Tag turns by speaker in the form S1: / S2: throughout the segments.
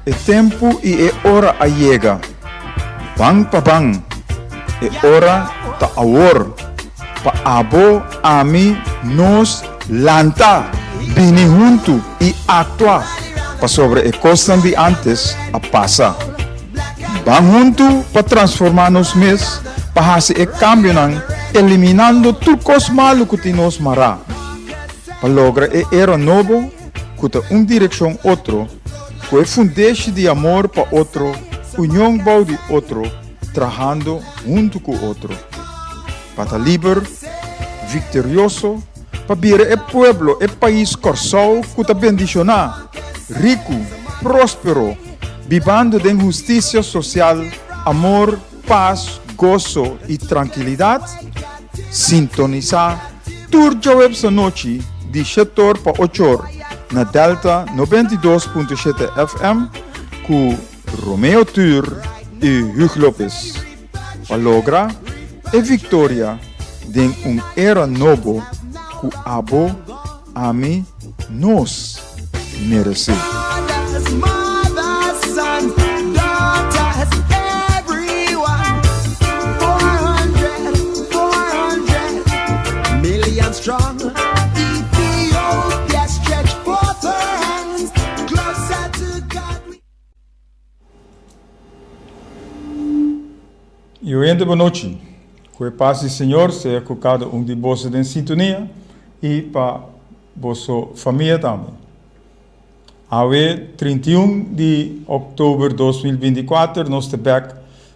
S1: E tempu i e ora a yega. Ban pa ban. E ora ta awor. Pa abo, ami, nos, lanta, bini huntu i aktua, pasobra e kosnan di ántes a pasa. Ban huntu pa transformá nos mes, pa hasi e kambionan, eliminando tur kos malu ku tin nos mará, pa logra e era nobo ku ta un direkshon otro, ku e fundeshi di amor pa otro, union bou di otro, trahando huntu ku otro. Pa ta liber, viktorioso, pa bira e pueblo, e pais Kòrsou ku ta bendishoná, riku, próspero, bibando den hustisia sosial, amor, pas, goso i trankilidat, sintonisá tur djaweps anochi di shetor pa ochor na Delta 92.7 FM ku Romeo Tur i Hugh Lopez pa logra e viktoria den un era nobo ku abo, ami, nos meresé. I oyente bonochi. Ku e pas di Señor sea ku kada un di boso den sintonia i pa boso famia tambe. Awe 31 di oktober 2024 nos ta bek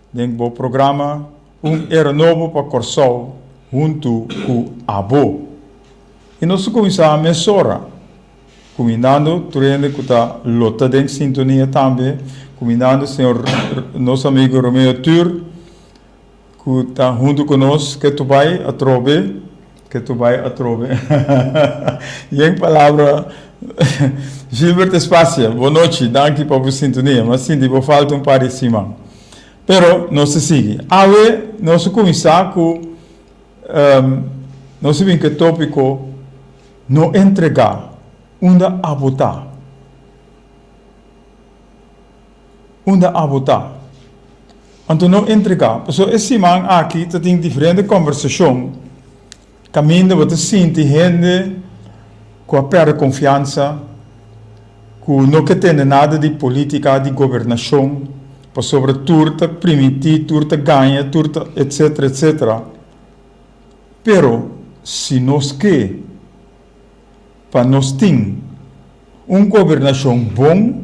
S1: den bo programa Un Era Nobo pa Kòrsou huntu ku abo. I nos ta kuminsá mesora. Kumindando tur hende ku ta lota den sintonia tambe, kumindando señor nos amigo Romeo Tur ku ta huntu ku nos ke tu bai atrobe, ke tu bai atrobe. Yen palabra Gilbert Espacia, bonochi, danki pa bo sintonia. Mi a sinti bo falta un par di siman. Pero nos ta sigui. Awe nos a kuminsá ku nos a bin ku e tópiko. No entregá unda abo ta. Unda abo ta. Anto no entregá. Pasobra e siman aki ta tin diferente kòmbersashon kaminda bo ta sinti hende ku a pèrdè konfiansa, ku no ke tende nada di polítika, di gobernashon, pasobra tur ta primintí, tur ta gaña, tur ta etsetera, etsetera. Pero si nos ke pa nos tin un gobernashon bon,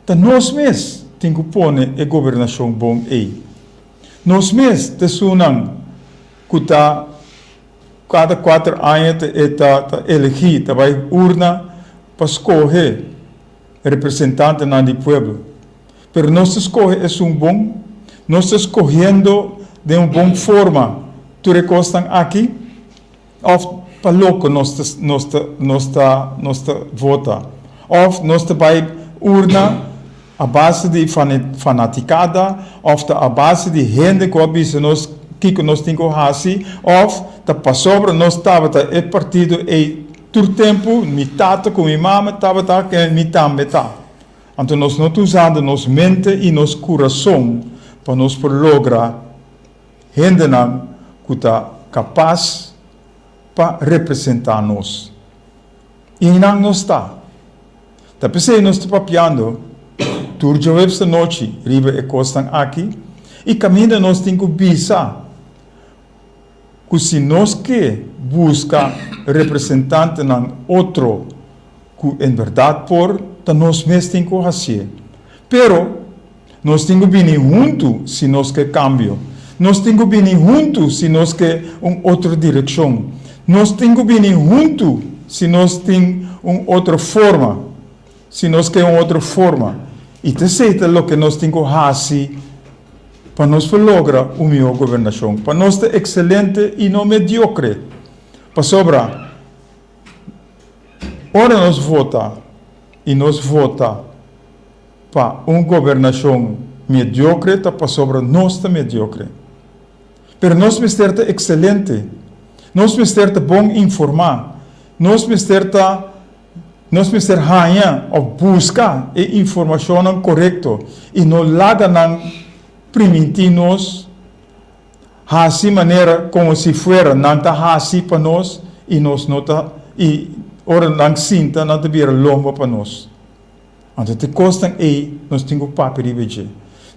S1: ta nos mes tin ku pone e gobernashon bon ei. Nos mes ta esunnan ku ta kada kuater aña ta ta elegí, ta bai urna pa skohe representantenan di pueblo. Pero nos ta skohe esun bon? Nos ta skohiendo den un bon forma tur e kosnan aki? Òf pa loko nos ta nos ta nos ta nos ta vota? Òf nos ta bai urna a base di fanatikada òf ta a base di hende ku a bisa nos kiko nos tin ku hasi òf ta pasobra nos tabata e partido ei tur tempu, mi tata ku mi mama tabata, mi tambe ta. Anto nos no ta usando nos mente i nos kurason pa nos por logra hendenan ku ta kapas pa representá nos. I einan nos ta. Ta p'esei nos ta papiando tur djaweps anochi riba e kosnan aki i kaminda nos tin ku bisa ku si nos ke buska representantenan otro ku en bèrdat por, ta nos mes tin ku hasié. Pero, nos tin ku bini huntu si nos ke kambio. Nos tin ku bini huntu si nos ke un otro direkshon. Nos tin ku bini huntu si nos tin un otro forma, si nos ke un otro forma. I ta esei ta loke nos tin ku hasi pa nos por logra un mihó gobernashon, pa nos ta ekselente i no mediokre. Pasobra ora nos vota i nos vota pa un gobernashon mediokre ta pasobra nos ta mediokre. Pero nos mester ta ekselente, nos mester ta bon informá, nos mester ta. Nos mester haña òf buska e informashonnan korekto i no laga nan primintí nos hasi manera komo si fuera nan ta hasi pa nos i nos no ta i ora nan sinta nan ta bira lomba pa nos. Anto te kosnan ei nos tin ku papia riba dje.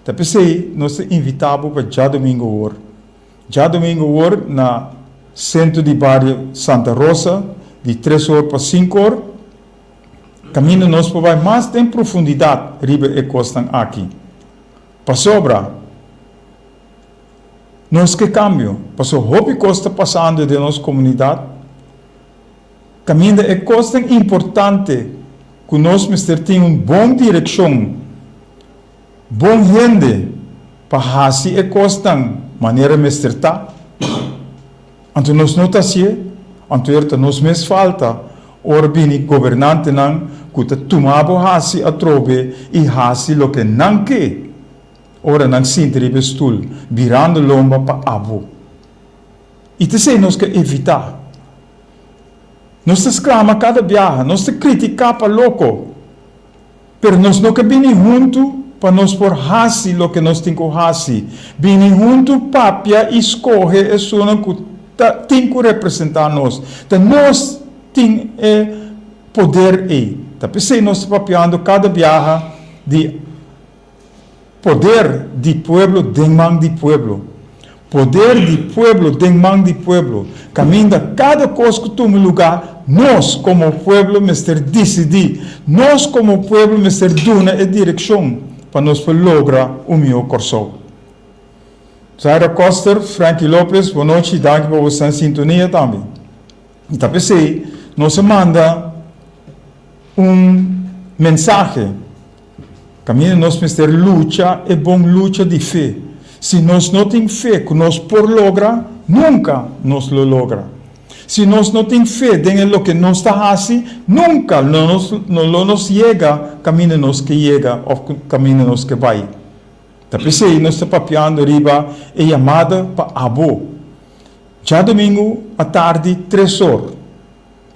S1: Ta p'esei nos ta invitá bo pa djadumingu awor. Djadumingu awor na Sentro di Bario Santa Rosa di tres or pa sinku or. Kaminda nos por bai mas den profundidat riba e kosnan aki. Pasobra nos ke kambio, pasobra hopi kos ta pasando den nos komunidat. Kaminda e kosnan importante ku nos mester tin un bon direkshon, bon hende pa hasi e kosnan manera mester ta. Anto nos no ta hasié, anto er ta nos mes falta ora bini gobernantenan ku ta tuma bo hasi atrobe i hasi loke nan ke ora nan sinti riba e stul birando lomba pa abo. I ta esei nos ke evitá. Nos ta sklama kada biaha, nos ta kritiká pa loko, pero nos no ke bini huntu pa nos por hasi loke nos tin ku hasi. Bini huntu, papia i skohe esunnan ku ta tin ku representá nos. Ta nos tin e poder ei. Ta p'esei nos ta papiando kada biaha di. Poder di pueblo den man di pueblo. Poder di pueblo den man di pueblo. Kaminda kada kos ku tuma lugá, nos komo pueblo mester disidí. Nos komo pueblo mester duna e direkshon pa nos por logra un mihó Kòrsou. Zaira Koster, Franky Lopez, bonochi, danki pa boso sintonia tambe. I ta p'esei nos a manda un mensahe. Kaminda nos mester lucha e bon lucha di fe. Si nos no tin fe ku nos por logra, nunka nos lo logra. Si nos no tin fe den e loke nos ta hasi, nunka lo nos no lo nos yega kaminda nos ke yega òf kaminda nos ke bai. Ta p'esei nos ta papiando riba e yamada pa abo. Djadumingu atardi tres or.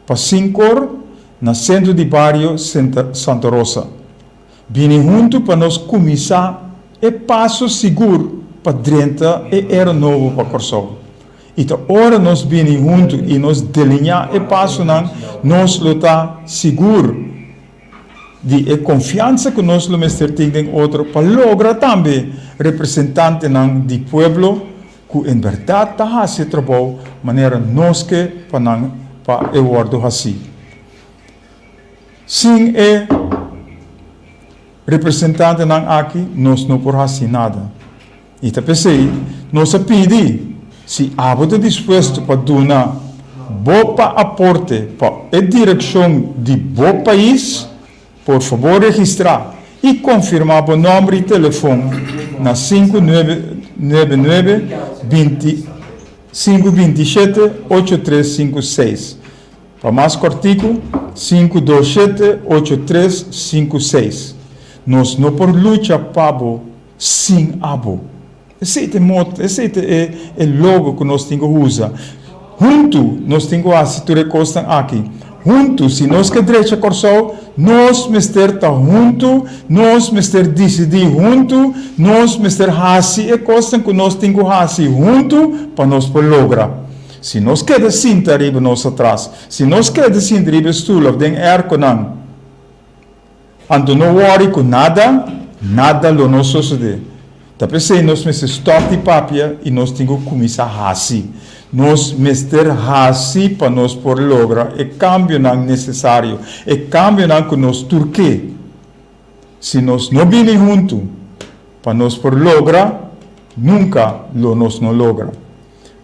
S1: Pa sinkor na Sentro di Bario Santa Rosa. Bini huntu pa nos kuminsá e paso sigur pa drenta e era nobo pa Kòrsou. I ta ora nos bini huntu i nos deliñá e pasonan, nos lo ta sigur di e konfiansa ku nos lo mester tin den otro pa logra tambe representantenan di pueblo ku en bèrdat ta hasi e trabou manera nos ke pa nan pa e wòrdu hasí. Sin e representantenan aki nos no por hasi nada. I ta p'esei nos a pidi si abo ta dispuesto pa duna bo pa aporte pa e direkshon di bo pais, Por fabor registrá i konfirmá bo nòmber i telefon na 599 20 527 8356. Pa mas kòrtiku, 527 8356. Nos no por lucha pa bo sin abo. Esei ta e mot, esei ta e e logo ku nos tin ku usa. Huntu nos tin ku hasi tur e kosnan aki. Huntu, si nos ke drecha Kòrsou, nos mester ta huntu, nos mester disidí huntu, nos mester hasi e kosnan ku nos tin ku hasi huntu pa nos por logra. Si nos keda sinta riba nos atras, si nos keda sinta riba e stul òf den èrkonan, Anto no wòri ku nada, nada lo no sosodé. Ta p'esei nos mester stòp di papia i nos tin ku kuminsá hasi. Nos mester hasi pa nos por logra e kambionan nesesario, e kambionan ku nos tur ke. Si nos no bini huntu pa nos por logra, nunka lo nos no logra.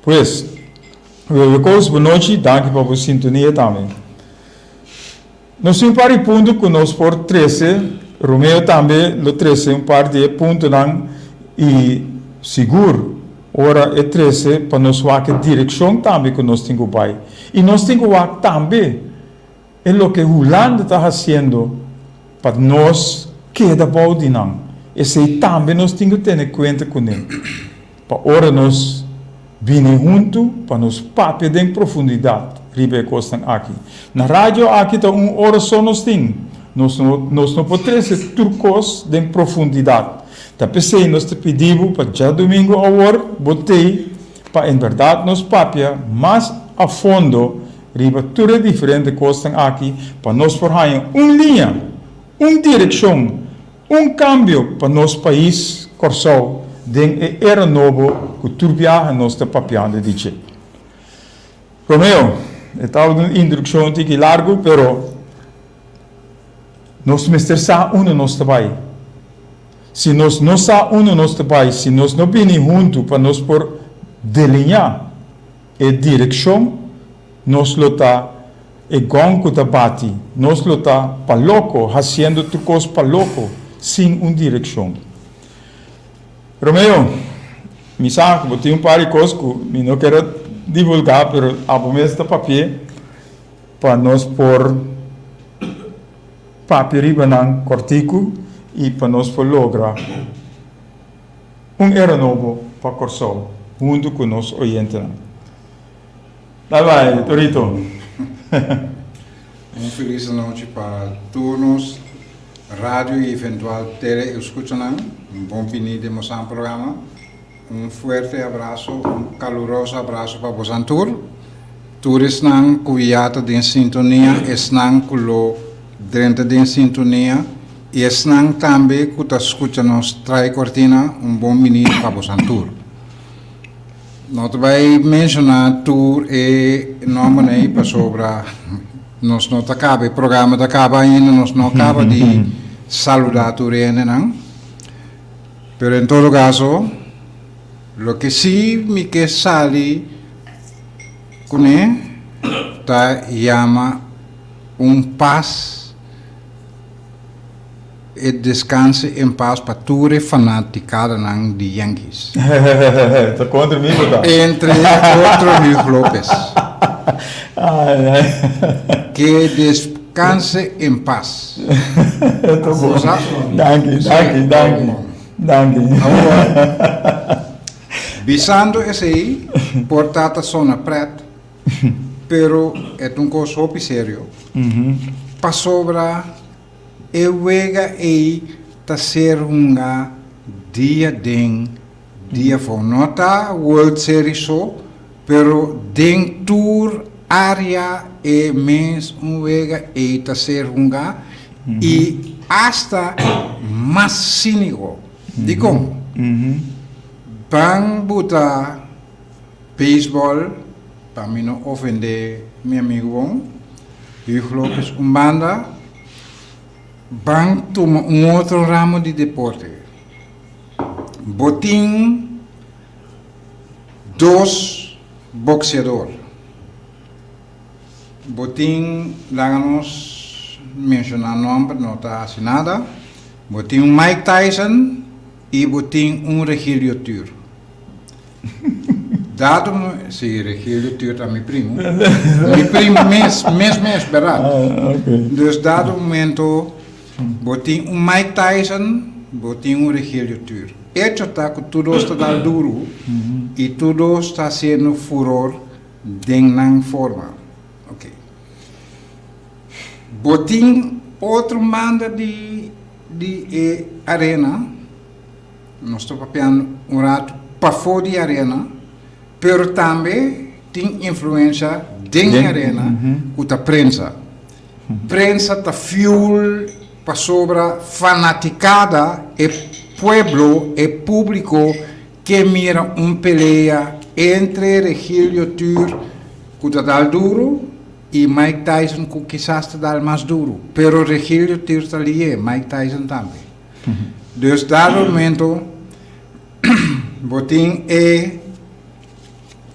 S1: Pues, Wewe Koos, bonochi, danki pa bo sintonia tambe. Nos tin un par di punto ku nos por trese, Romeo tambe lo trese un par di e puntonan i sigur ora e trese pa nos wak e direkshon tambe ku nos tin ku bai. I nos tin ku wak tambe e loke Hulanda ta hasiendo pa nos keda bou di nan. Esei tambe nos tin ku tene kuenta kuné pa ora nos bini huntu pa nos papia den profundidat. riba e kosnan aki. Na radio aki ta un ora so nos tin. Nos no nos no por trese tur kos den profundidat. Ta p'esei nos ta pidi bo pa djadumingu awor bo tei pa en bèrdat nos papia mas a fondo riba tur e diferente kosnan aki pa nos por haña un liña, un direkshon, un kambio pa nos pais Kòrsou den e era nobo ku tur biaha nos ta papiando di dje. Romeo, e tabata un instrukshon tiki largu, pero nos mester sa unda nos ta bai. Si nos no sa unda nos ta bai, si nos no bini huntu pa nos por deliñá e direkshon, nos lo ta e gòn ku ta bati, nos lo ta pa loko, hasiendo tur kos pa loko, sin un direkshon. Romeo, mi sa ku bo tin un par di kos ku mi no ker a divulgá, pero abo mes ta papi'é pa nos por papia riba nan kòrtiku i pa nos por logra un era nobo pa Kòrsou huntu ku nos oyentenan. Bai bai, Torito.
S2: Un felis anochi pa tur nos radio y eventual tele escuchanan. Un bon bini den bosan programa. Un fuerte abraso, un caluroso abraso pa bosan tur. Tur esnan cu ya ta den sintonia, esnan cu lo drenta den sintonia y esnan tambe cu ta scucha nos trai cortina, un bon bini pa bosan tur. No ta bai menshoná tur e nòmbernan ei pasobra nos no ta kaba, e programa ta kaba ainda, nos no kaba di saludá tur e hendenan. Pero en todo kaso, loke sí mi ke sali kuné ta yama un pas. E descanse en paz pa tur e fanaticadanan di Yankees.
S1: Ta contra mi bo ta.
S2: Entre otro Hugo Lopez.
S1: Ay, ay.
S2: Que descanse en paz.
S1: Ta bon. Danki, danki, danki. Danki.
S2: Awor, bisando esey, por ta ta sona pret, pero e ta un cos hopi serio. Pasobra. E wega ei ta ser hunga dia den dia afó. No ta World Series so, pero den tur área e mes un wega ei ta ser hunga i asta mas síniko. Dikon? Ban buta beisbòl, pa mi no ofendé mi amigu bon, Hugo Lopez un banda. Ban tuma un otro ramo di deporte. Bo tin dos boxeador. Bo tin, laga nos menciona nomber, no ta haci nada. Bo tin un Mike Tyson y bo tin un Regilio Tuur. Dado mo, si Regilio Tuur ta mi primo. Mi primo mes, mes mes, berdad.
S1: Ah, okay.
S2: Dus dado momento, bo tin un Mike Tyson, bo tin un Regilio Tuur. Hecho ta cu tur dos ta dal duro y tur dos ta haciendo furor den nan forma. Okay. Bo tin otro manda di, di e arena. Nos ta papiando un ratu pafó di arena, pero tambe tin influensha den e arena ku ta prensa. Prensa ta fuel pasobra fanatikada e pueblo, e públiko ke mira un pelea entre Regilio Tuur ku ta dal duru i Mike Tyson ku kisas ta dal mas duru, pero Regilio Tuur ta lié, Mike Tyson tambe. Dus dado momento bo tin e,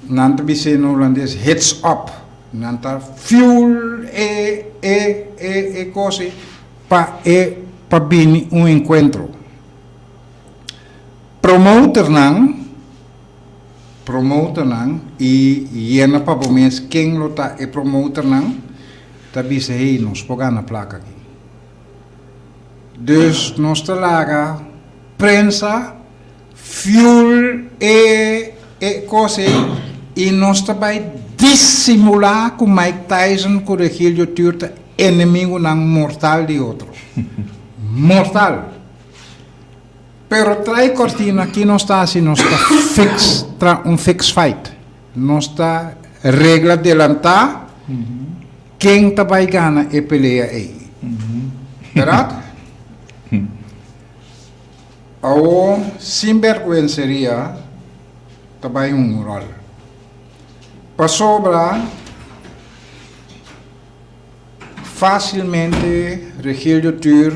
S2: nan ta bisa en Holandes hits up, nan ta fuel e e e e cos ei pa e pa bini un encuentro. Promoternan, promoternan y yena pa bo mes ken lo ta e promoternan ta bisa hey nos por gana placa aki. Dus nos ta laga prensa fuel e e kos ei. I nos ta bai disimulá ku Mike Tyson ku Regilio Tuur ta enemigunan mortal di otro. Mortal! Pero trai kortina ki nos ta hasi nos ta fix tra un fix fight. Nos ta regla delantá ken ta bai gana e pelea ei. Bèrdat? Awor sinbèrgwenseria ta bai un ròl. Pasobra fásilmente Regilio Tuur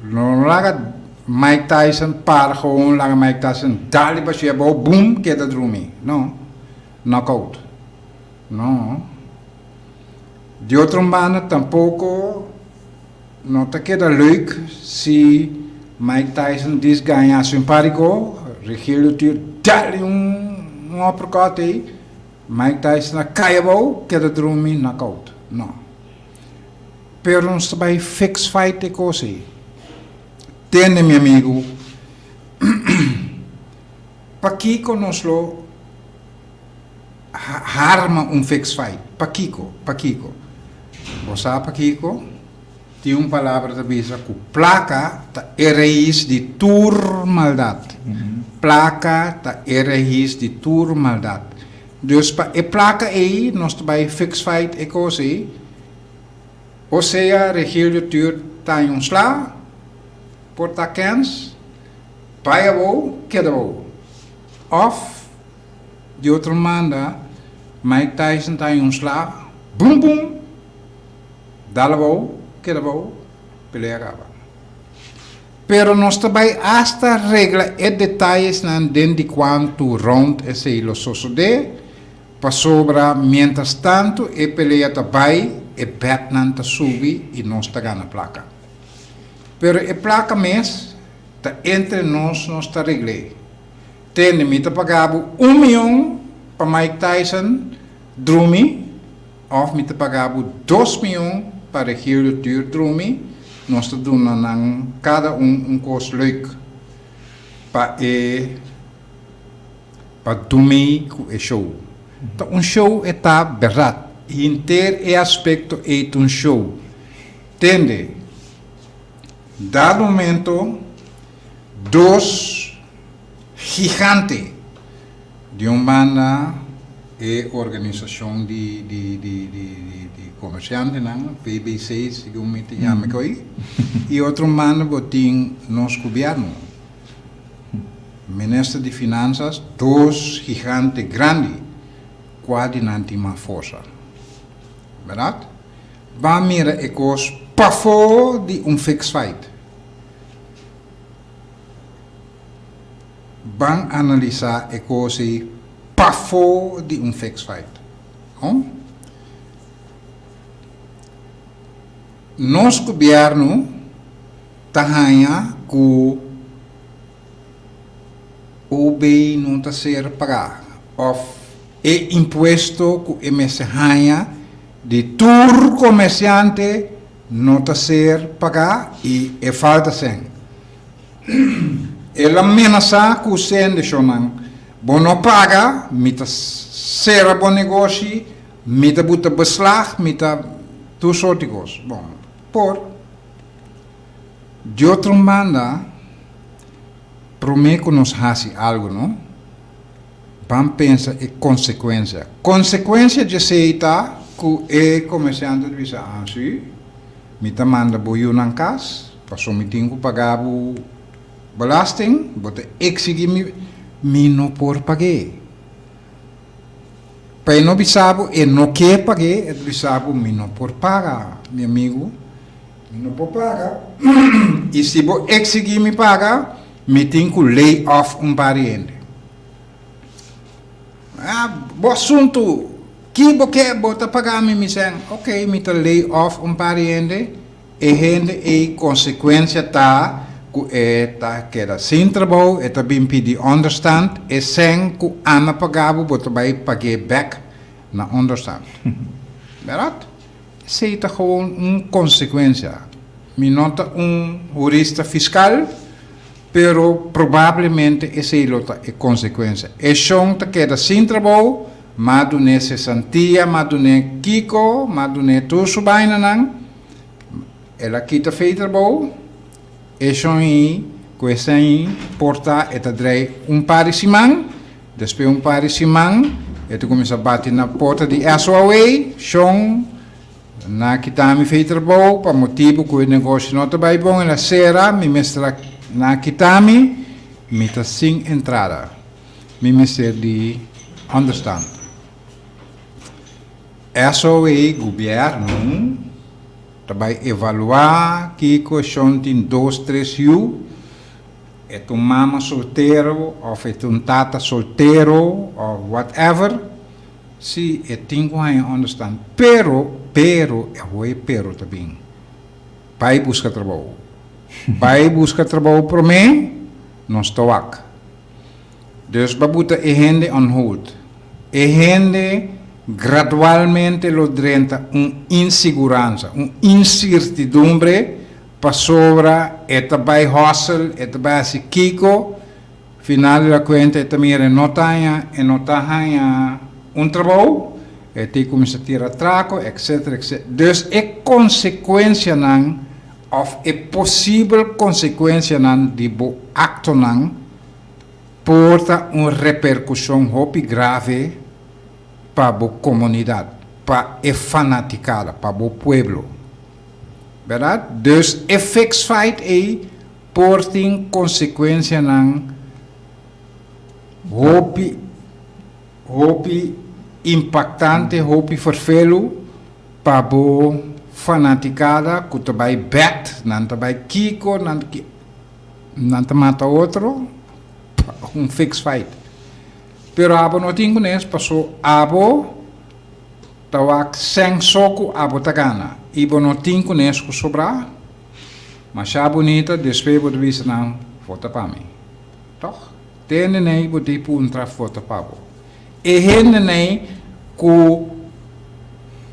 S2: lo no laga Mike Tyson para gewoon laga Mike Tyson dal riba su abou boom keda drumi. No. Knockout. No. Di otro banda tampoko no ta keda leuk si Mike Tyson dis gaña su un par di go, Regilio Tuur dal un uppercut ei, Mike Tyson a kai abou keda drumi knockout. No. Pero nos ta bai fix fight e kos ei. Tende mi amigu, pakiko nos lo harma un fix fight? Pakiko? Pakiko? Bo sa pakiko? Tin un palabra ta bisa ku plaka ta e rais di tur maldat. Plaka ta e rais di tur maldat. Dus pa e plaka ei nos ta bai fix fight e kos ei. O sea Regilio Tuur ta un sla, por ta kens, bai abou, keda abou. Of di otro manda Mike Tyson ta un sla, bum bum, dal abou, keda abou, pelea kaba. Pero nos ta bai asta regla e detayesnan den di kuantu round esei lo sosodé, pasobra mientras tantu e pelea ta bai, e betnan ta subi i nos ta gana plaka. Pero e plaka mes ta entre nos nos ta regl'é. Tende, mi ta paga bo un mion pa Mike Tyson drumi Of mi ta paga bo dos mion pa Regilio Tuur drumi, nos ta duna nan kada un un kos leuk pa e pa dumi ku e show. Ta un show e ta bèrdat, henter e aspekto ei ta un show. Tende, dado momento dos gigante. Di un banda e organisashon di di di di di komersiantenan, VBC segun mi ta yama ku ei, i otro banda bo tin nos gobièrnu, minister di finansas, dos gigante grandi, kua di nan tin mas forsa? Bèrdat? Ban mira e kos pafó di un fix fight. Ban analisá e kos ei pafó di un fix fight. Hon? Nos gobièrnu ta haña ku OB no ta ser pagá òf e impuesto ku e mester haña di tur komersiante no ta ser pagá i e falta sèn. El a menasá ku sendeshonnan, Bo no paga, mi ta sera bo negoshi, mi ta buta beslag, mi ta tur sorti kos. Bon, por. Di otro un banda, promé ku nos hasi algu, no, ban pensa e konsekuensia. Konsekuensia djesei ta ku e komersiante ta bisa, Ah, si? Mi ta manda bo yunan kas, paso mi tin ku paga bo belasting, bo ta eksigi mi, mi no por pag'é. Pa e no bisa bo e no ke pag'é, e ta bisa bo mi no por paga, mi amigu, mi no por paga, i si bo eksigi mi paga, mi tin ku lay off un par di hende. Ah, bo asuntu! Ki bo ke? Bo ta paga mi mi sèn? Ok, mi ta lay off un par di hende. E hende ei konsekuensia ta ku e ta keda sin trabou, e ta bin pidi onderstand. E sèn ku Ana paga bo, bo ta bai pag'é bèk na onderstand. Bèrdat? Esei ta gewoon un konsekuensia. Mi no ta un hurista fiskal. Pero probablemente esei lo ta e konsekuensia. E shon ta keda sin trabou. M'a dun'é sesantia, m'a dun'é kiko, m'a dun'é tur su bainanan. El a kita fei trabou, e shon ei ku e sèn ei por ta e ta drei un par di siman, despues un par di siman e ta kuminsá bati na porta di SOA, Shon, nan a kita mi fei trabou pa motibu ku e negoshi no ta bai bon, el a sera, mi mester a nan a kita mi, mi ta sin entrada, mi mester di onderstand. SOA, Gobièrnu ta bai evaluá kiko shon tin dos tres yu, e ta un mama soltero òf e ta un tata soltero òf whatever, si e tin ku haña onderstand. Pero, pero, e hoy pero ta bin, bai buska trabou. Bai buska trabou promé, nos ta wak. Dus bo buta e hende on hold. E hende gradualmente lo drenta un insiguransa, un insirtidumbre pasobra e ta bai hustle, e ta bai hasi kiko, final di la kuenta e ta mira e no ta haña, e no ta haña un trabou, e tin kuminsa tira trako, etcetera, etcetera. Dus e konsekuensianan òf e posibel konsekuensianan di bo aktonan por ta un repercusion hopi grave pa bo comunidad, pa e fanaticada, pa bo pueblo. Berdad? Dus e fix fight ey por tin consecuencianan hopi, hopi impactante, hopi vervelu pa bo fanaticada cu ta bay bet, nan ta bay kico, nan. Nan ta mata otro pa un fix fight. Pero abo no tin kunes paso abo ta wak sèn so ku abo ta gana i bo no tin kunes ku sobrá. Masha bunita despues bo ta bisa nan vota pa mi. Tòg? Te hende nei bo tin puntra vota pa bo. E hende nei ku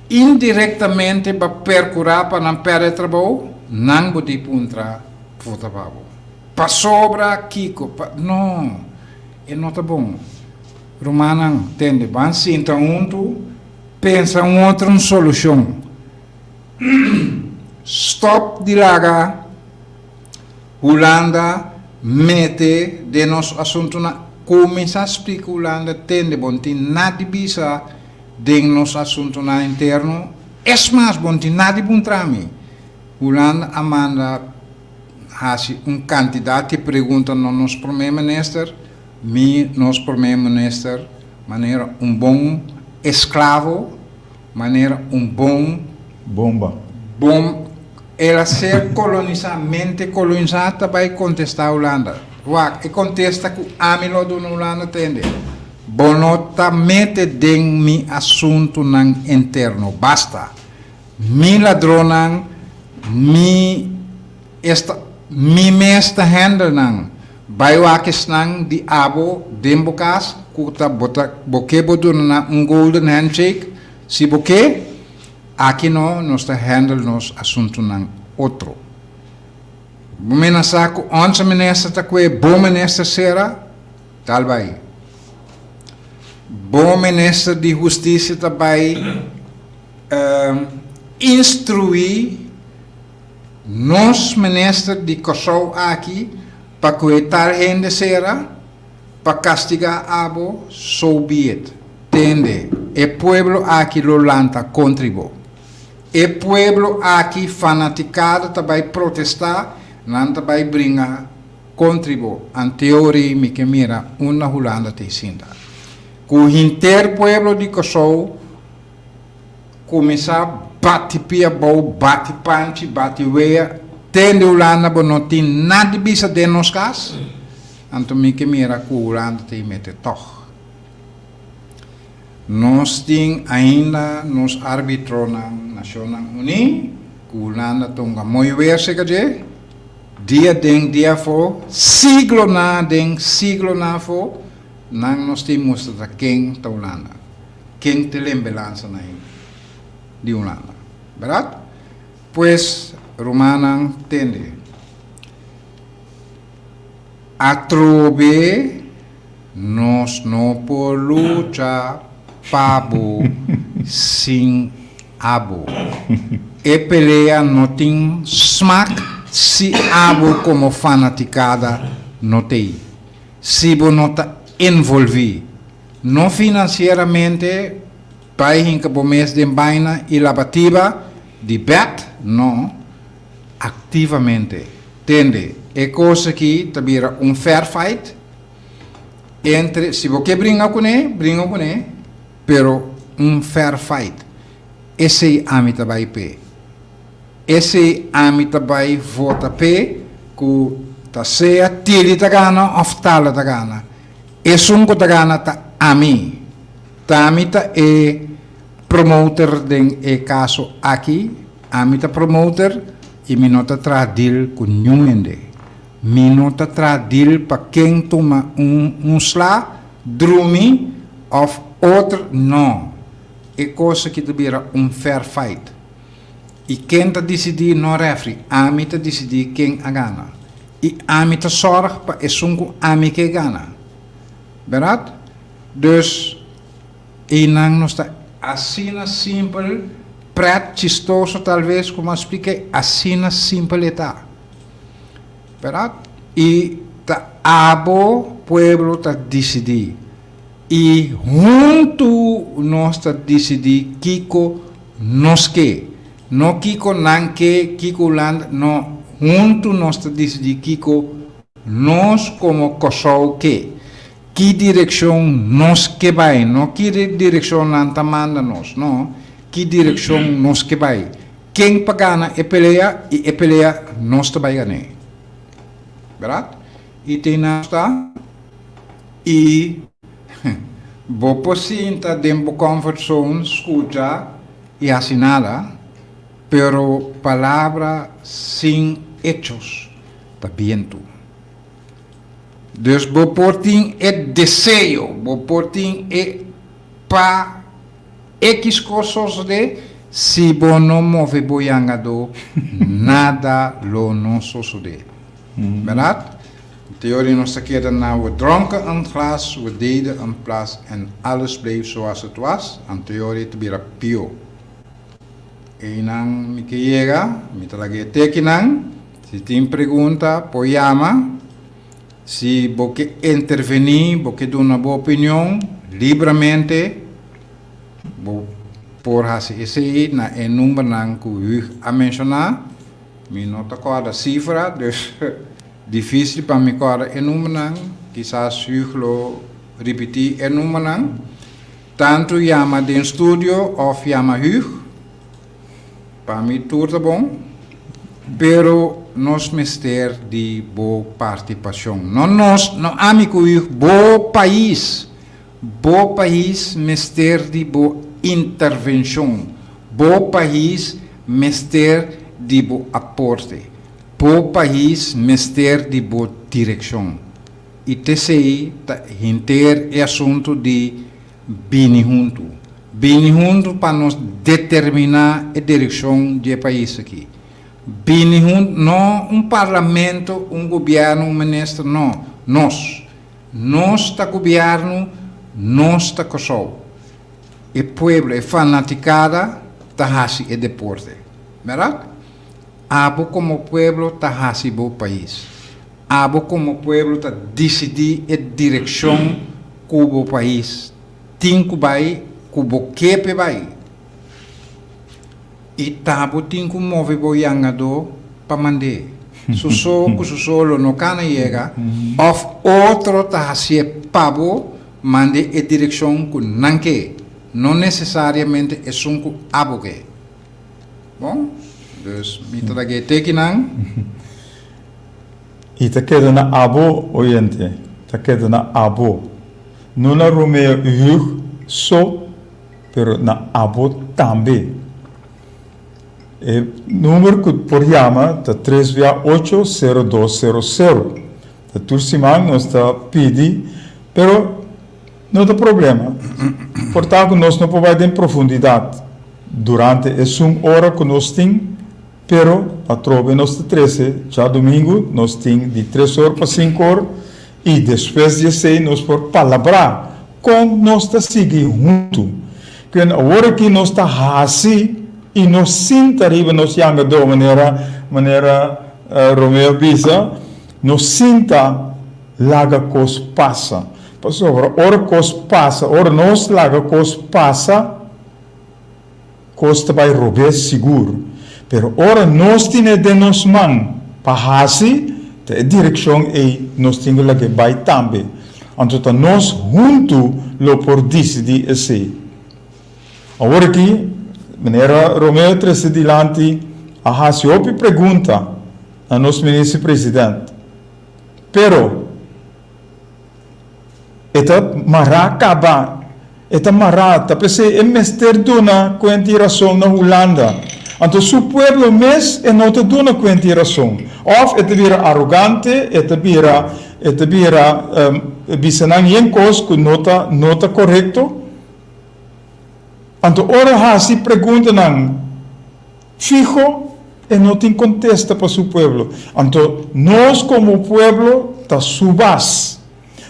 S2: indirektamente ba perkurá pa nan pèrdè trabou, nan bo tin puntra vota pa bo. Pasobra kiko? Pa, no, e no ta bon. Rumannan, tende, ban sinta huntu, pensa un otro un solushon. Stòp di laga Hulanda mete den nos asuntunan. Kuminsá splika Hulanda, tende, bo no tin nada di bisa den nos asuntunan interno. Es mas, bo no tin nada di puntra mi. Hulanda a manda hasi un kantidat di pregunta na nos prome minister, mi nos prome minister manera un bon esklavo, manera un bon.
S1: Bomba.
S2: Bom, el a ser kolonisá, mente kolonisá ta bai kontestá Hulanda. Wak, e kontesta ku ami lo duna Hulanda tende, Bo no ta mete den mi asuntunan interno, basta. Mi ladronnan, mi esta, mi mes ta handle nan. Bai wak esnan di abo den bo kas ku ta bo ta bo ke bo duna nan un golden handshake, si bo ke, aki no nos ta handle nos asuntunan otro. Bo menasá ku onze minister ta kue bo minister sera, tal bai. Bo minister di hustisia ta bai. Instruí nos minister di Kòrsou aki pa ku e tal hende sera pa kastigá abo, so be it. Tende, e pueblo aki lo lanta kontri bo. E pueblo aki fanatikado ta bai protestá, nan ta bai bringa kontri bo. Anteori mi ke mira unda Hulanda ta e sinta. Ku hinter pueblo di Kòrsou Kuminsá bati pia bou, bati panchi, bati wea, tende Hulanda bo no tin nada di bisa den nos kas, anto mi ke mira ku Hulanda ta mete tòg. Nos tin ainda nos arbitronan Nashonnan Uní ku Hulanda tonga mooi weer seka dje, dia den dia afó, siglonan aden, siglonan afó, nan nos tin mustra ta ken ta Hulanda. Ken te lembelansa na e di Hulanda, berdad? Pues, rumannan, tende. Atrobe nos no por lucha. pa bo sin abo. E pelea no tin smak si abo komo fanatikada no t'ei. Si bo no ta envolví, no finansieramente, bai hinka bo mes den baina i labatiba di bèt, no, aktivamente. Tende, e kos aki ta bira un fair fight entre, si bo ke bringa kuné, bringa kuné, pero un fair fight. Esei ami ta bai p'e. Esei ami ta bai vota p'e ku ta sea Tilly ta gana òf Tala ta gana. Esun ku ta gana ta ami. Ta ami ta e promoter den e kaso aki. Ami ta promoter i mi no ta traha deal ku niun hende. Mi no ta traha deal pa ken tuma un un sla, drumi òf otro, no. E kos aki ta bira un fair fight. I ken ta disidí? No refri. Ami ta disidí ken a gana. I ami ta sòrg pa esun ku ami ke gana. Bèrdat? Dus, einan nos ta asina simpel, prèt, chistoso talves ku mi a splika, asina simpel e ta. Bèrdat? I ta abo, pueblo, ta disidí. I huntu nos ta disidí kiko nos ke. No kiko nan ke, kiko Hulanda, no, huntu nos ta disidí kiko nos komo Kòrsou ke. Ki direkshon nos ke bai, no ki direkshon nan ta manda nos, no, ki direkshon nos ke bai. Ken pa gana e pelea i e pelea nos ta bai gan'é. Bèrdat? I te nan ta. I bo por sinta den bo comfort zone, scucha y haci nada, pero palabra sin hechos ta bientu. Dus bo por tin e deseo, bo por tin e pa X cos sosode, si bo no move bo yangadó, nada lo no sosode. Berdad? Teorie nos ta keda na we dronken een glas, we deden een plas en alles bleef zoals het was, an teorie ta bira pio. Einan mi ke yega, mi ta laga e tekinan, si tin pregunta por yama, si bo ke interveni, bo ke duna bo opinion libramente, bo por hasi esei na e numbernan ku Huug a menshona. Mi no ta kòrda sifra, dus difísil pa mi kòrda e numbernan. Kisas Huug lo ripití e numbernan. Tantu yama den studio òf yama Huug, pa mi tur ta bon. Pero nos mester di bo partipashon. No nos, no ami ku Huug, bo pais. Bo pais mester di bo intervencion. Bo pais mester di bo aporte. Bo pais mester di bo direccion. Y t'esey ta henter e asunto di bini hunto. Bini hunto pa nos determina e direccion di e pais aki. Bini hunto, no un parlamento, un gobierno, un minister, no. Nos. Nos ta gobièrnu, nos ta Kòrsou. E pueblo, e fanatikada ta hasi e deporte. Bèrdat? Abo komo pueblo ta hasi bo pais. Abo komo pueblo ta disidí e direkshon ku bo pais tin ku bai, ku bo ke p'e bai. I ta bo tin ku move bo yangadó pa mand'é. Su so ku su so lo no kana yega, òf otro ta hasié pa bo mand'é e direkshon ku nan ke, no nesesariamente esun ku abo ke. Bon, dus mi ta lag'é tekinan.
S1: I ta keda na abo, oyente, ta keda na abo. No na Romeo i Hugh so. Pero na abo tambe. E number ku por yama ta tres bia ocho sero dos sero sero. Ta tur siman nos ta pidi, pero no ta problema. Por ta ku nos no por bai den profundidat durante esun ora ku nos tin, pero atrobe nos ta trese djadumingu nos tin di tres or pa sinku or i despues di esei nos por palabrá. Kon nos ta sigui huntu? Ken awor aki nos ta hasi i no sinta riba nos yangadó manera manera Romeo a bisa, no sinta laga kos pasa. Pasobra ora kos pasa, ora nos laga kos pasa, kos ta bai robes sigur. Pero ora nos tine den nos man pa hasi, ta e direkshon ei nos tin ku lag'é bai tambe. Anto ta nos huntu lo por disidí esei. Awor aki, manera Romeo trese dilanti, a hasi hopi pregunta na nos Minister President. Pero. E ta mará kaba. E ta mará. Ta p'esei e mester duna kuenta i rason na Hulanda. Anto su pueblo mes e no ta duna kuenta i rason. Òf e ta bira arogante, e ta bira, e ta bira bisa nan yen kos ku no ta, no ta korekto. Anto ora hasi preguntanan fiho, e no tin kontesta pa su pueblo. Anto nos komo pueblo ta su bas.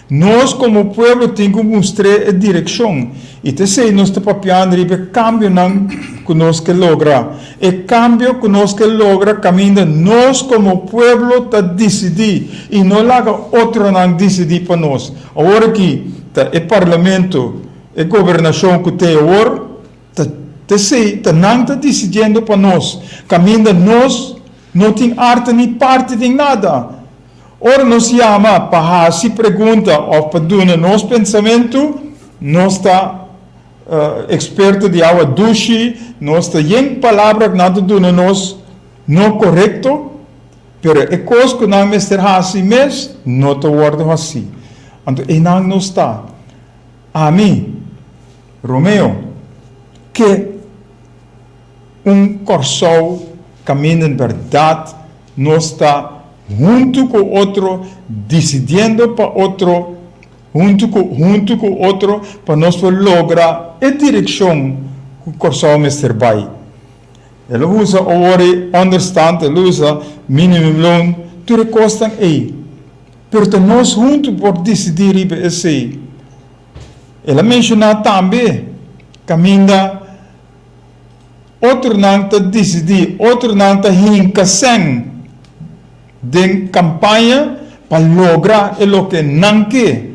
S1: Nos komo pueblo tin ku mustr'é e direkshon. I ta esei nos ta papiando riba e kambionan ku nos ke logra. E kambio ku nos ke logra kaminda nos komo pueblo ta disidí i no laga otronan disidí pa nos. Awor aki ta e parlamento, e gobernashon ku te awor ta esei, ta nan ta disidiendo pa nos, kaminda nos no tin arte ni parti den nada. Ora nos yama pa hasi pregunta òf pa duna nos pensamentu, nos ta eksperto di awa dushi, nos ta yen palabra ku nan ta duna nos no korekto, pero e kos ku nan mester hasi mes no ta wòrdu hasí. Anto einan nos ta. Ami, Romeo, ke un Kòrsou kaminda en bèrdat nos ta huntu ku otro disidiendo pa otro, huntu ku huntu ku otro pa nos por logra e direkshon ku Kòrsou mester bai. El a usa awor e onderstand, el a usa minimumloon, tur e kosnan ei. Pero ta nos huntu por disidí riba esei. El a menshoná tambe kaminda otronan ta disidí, otronan ta hinka sèn den kampaña pa logra e loke nan ke.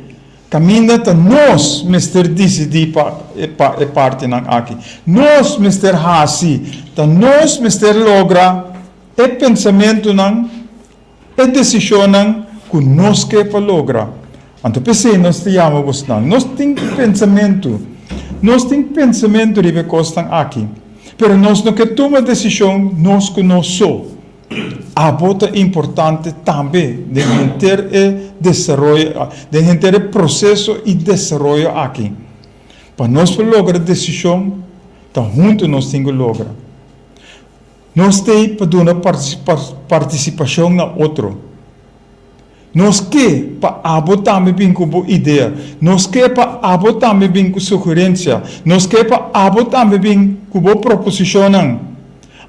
S1: Kaminda ta nos mester disidí pa pa e partinan aki. Nos mester hasi, ta nos mester logra e pensamentunan. E desishonnan ku nos ke pa logra. Anto p'esei nos ta yama bosnan. Nos tin pensamentu. Nos tin pensamentu riba e kosnan aki. Pero nos no ke tuma desishon nos ku nos so. Abo ta importante tambe den henter e desaroyo, den henter e proseso i desaroyo aki. Pa nos por logra desishon, ta huntu nos tin ku logra. Nos t'ei pa duna partisipashon na otro. Nos ke pa abo tambe bin ku bo idea. Nos ke pa abo tambe bin ku sugerensia. Nos ke pa abo tambe bin ku bo proposishonnan.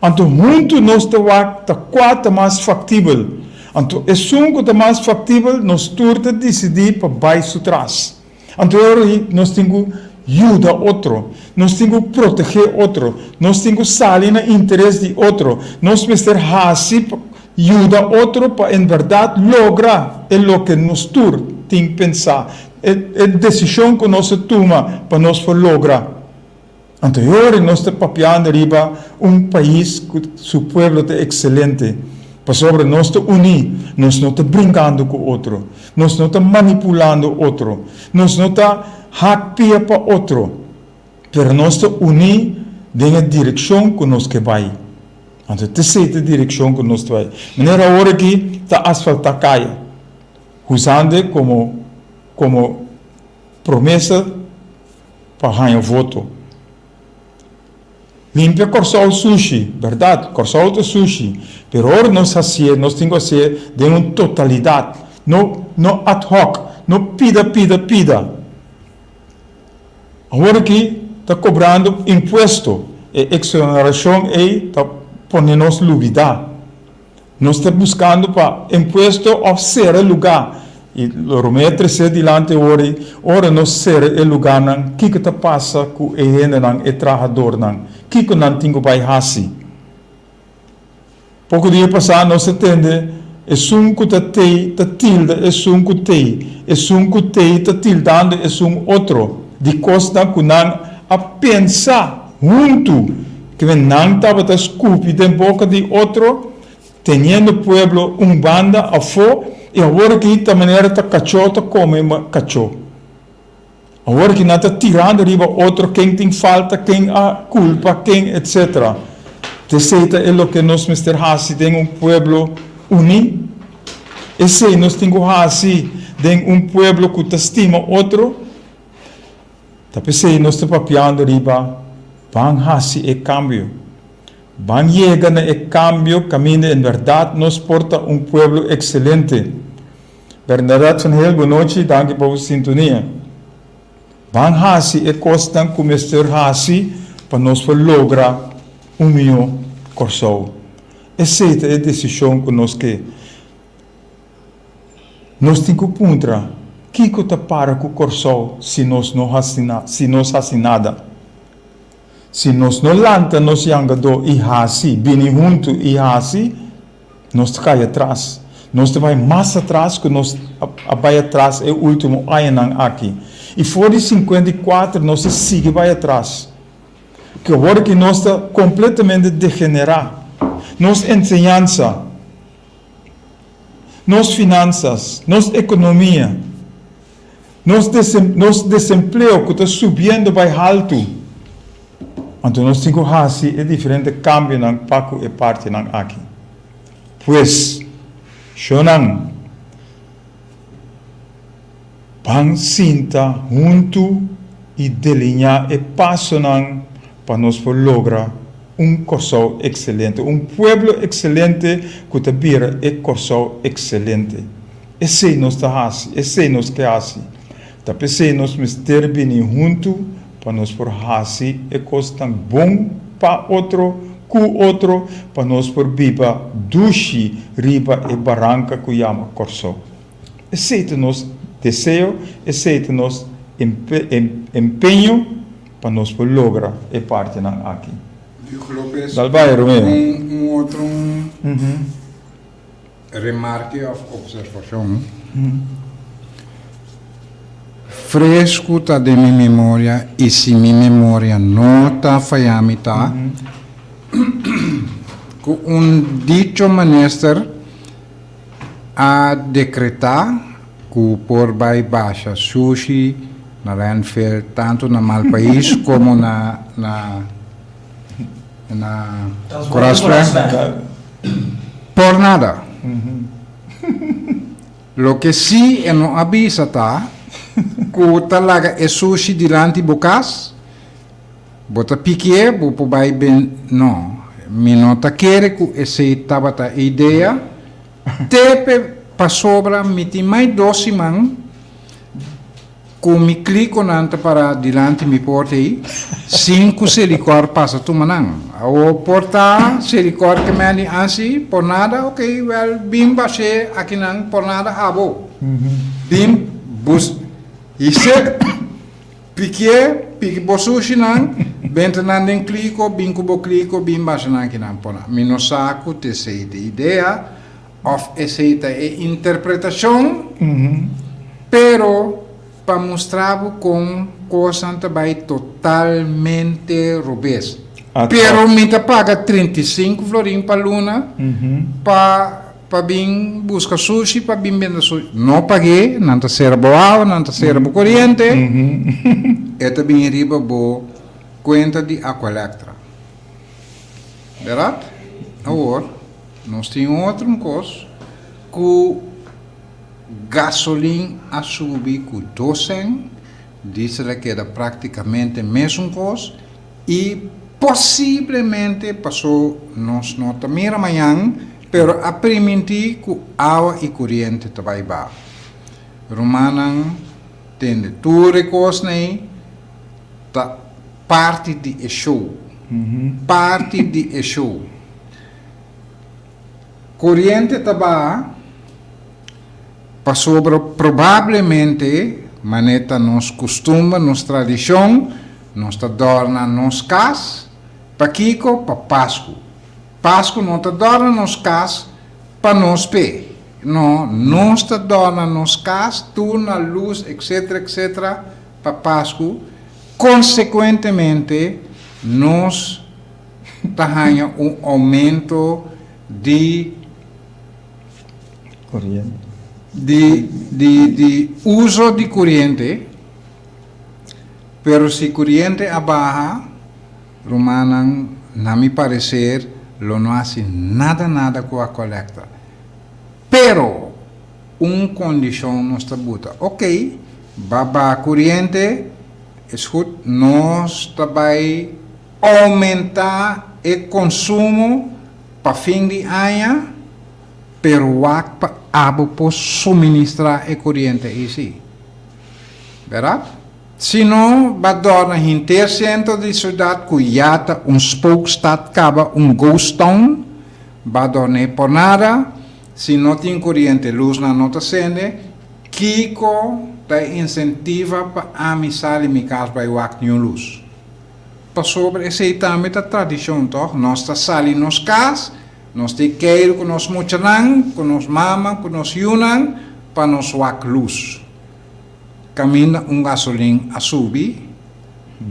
S1: Anto huntu nos ta wak ta kua ta mas faktibel. Anto esun ku ta mas faktibel nos tur ta disidí pa bai su tras. Anto e ora ei nos tin ku yuda otro, nos tin ku protegé otro, nos tin ku sali na interes di otro, nos mester hasi pa yuda otro pa en bèrdat logra e loke nos tur tin pensá, e e desishon ku nos a tuma pa nos por logra. Anto e ora nos ta papiando riba un pais ku su pueblo ta ekselente, pasobra nos ta uní, nos no ta brinkando ku otro, nos no ta manipulando otro, nos no ta hak pia pa otro, pero nos ta uní den e direkshon ku nos ke bai. Anto t'esei ta e direkshon ku nos ta bai. Manera awor aki ta asfaltá kaya, usando komo komo promesa. pa haña voto. Limpia Kòrsou sushi, bèrdat, Kòrsou ta sushi, pero ora nos hasié, nos tin ku hasié den un totalidat, no no ad hoc, no pida pida pida. Awor aki ta kobrando impuesto, e eksonerashon ei ta pone nos lubidá. Nos ta buskando pa impuesto òf sera lugá. I lo Romeo a tresé dilanti awor i ora nos sera e lugánan, kiko ta pasa ku e hendenan, e trahadornan? Kiko nan tin ku bai hasi? Poko dia pasá nos a tende esun ku ta tei ta tilda esun ku tei, esun ku tei ta tildando esun otro di kosnan ku nan a pensa huntu, kimen nan tabata skupi den boka di otro, teniendo pueblo un banda afó i awor aki ta manera ta kachó ta kome kachó. Awor ki nan ta tirando riba otro ken tin falta, ken a culpa ken etc. T'esey ta e loke nos mester haci den un pueblo uni? Esey nos tin cu haci den un pueblo cu ta stima otro? Ta p'esey nos ta papiando riba ban haci e cambio. Ban yega na e cambio caminda en berdad nos por ta un pueblo excelente. Bernadette van Heel, bonochi, danki pa bo sintonia. Ban hasi e kosnan ku mester hasi pa nos por logra un mihó Kòrsou. Esei ta e desishon ku nos ke. Nos tin ku puntra, kiko ta para ku Kòrsou si nos no hasi si nos hasi nada? Si nos no lanta nos yangadó i hasi, bini huntu i hasi, Nos ta kai atras. Nos ta bai mas atras ku nos a bai atras e último añanan aki. I for di 54 nos ta sigui bai atras. Ku awor aki nos ta kompletamente degenerá. Nos enseñansa, nos finansas, nos ekonomia, nos nos desempleo ku ta subiendo bai haltu. Anto nos tin ku hasi e diferente kambionan pa ku e partinan aki. Pues, shonnan, ban sinta huntu i deliñá e pasonan pa nos por logra un Kòrsou ekselente, un pueblo ekselente ku ta bira e Kòrsou ekselente. Esei nos ta hasi, esei nos ke hasi. Ta p'esei nos mester bini huntu pa nos por hasi e kosnan bon pa otro, ku otro, pa nos por biba dushi riba e baranka ku yama Kòrsou. Esei ta nos deseo, esei ta nos empeño pa nos por logra e partinan aki.
S2: Diego Lopez,
S1: Dal bai, Romeo.
S2: Un otro Remarke òf opservashon fresku ta den mi memoria i si mi memoria no ta faya mi ta ku un dicho minister a dekretá ku por bai basha sushi na landfill tantu na Malpais komo na na na Korasweg. Por nada. Loke sí e no a bisa ta ku ta laga e sushi dilanti bo kas, bo ta piki'é, bo por bai ben. No, mi no ta kere ku esei tabata e idea. Te pasobra mi tin mai dos siman. Ku mi klikonan ta pará dilanti mi porta ei, sin ku Selikor pasa tuma nan. Awor por ta Selikor ke mende ansi por nada? Ok, wèl, bin bash'é akinan por nada abo. Bin bus his'é, pikié, piki bo sushinan, benta nan den kliko, bin ku bo kliko, bin basha nan akinan por nada. Mi no sa ku t'esei ta e idea. Of esei ta e interpretashon, pero pa mustra bo kon kosnan ta bai totalmente robes. Pero mi ta paga 35 florin pa luna pa pa bin buska sushi, pa bin benda sushi. No pag'é, nan ta sera bo awa, nan ta sera bo koriente, e ta bin riba bo kuenta di Aqualectra. Bèrdat? Awor. Nos tin un otro un kos ku gasolin a subi ku dos sèn, diesel a keda praktikamente mesun kos i posiblemente paso nos no ta mira mañan pero a primintí ku awa i kuriente ta bai baha. Rumannan tende tur e kosnan ei ta parti di e show, parti di e show. Koriente ta baha. Pasobra probablemente, manera ta nos kustumber, nos tradishon, nos ta dòrna nos kas. Pakiko? Pa Pasku. Pasku no ta dòrna nos kas pa nos p'e. No, nos ta dòrna nos kas, tur na lus, etcetera, etcetera, pa Pasku. Konsekuentemente, nos ta haña un oumento di.
S1: Koriente.
S2: Di di di uso di koriente, pero si koriente a baha, rumannan, na mi parecer lo no hasi nada nada ku Aqualectra. Pero un kondishon nos ta buta, ok, ba baha koriente, es goed, nos ta bai oumentá e konsumo pa fin di aña, pero wak pa abo por suministrá e koriente ei sí. Bèrdat? Si no, ba dòrna henter sentro di siudat ku ya ta un spookstad kaba un ghost town, ba dòrn'é por nada, si no tin koriente lusnan no ta sende, kiko ta e insentiva pa ami sali mi kas bai wak niun lus? Pasobra esei tambe ta tradishon, tòg? Nos ta sali nos kas, nos ta e keiru ku nos muchanan, ku nos mama, ku nos yunan, pa nos wak lus. Kaminda un gasolin a subi,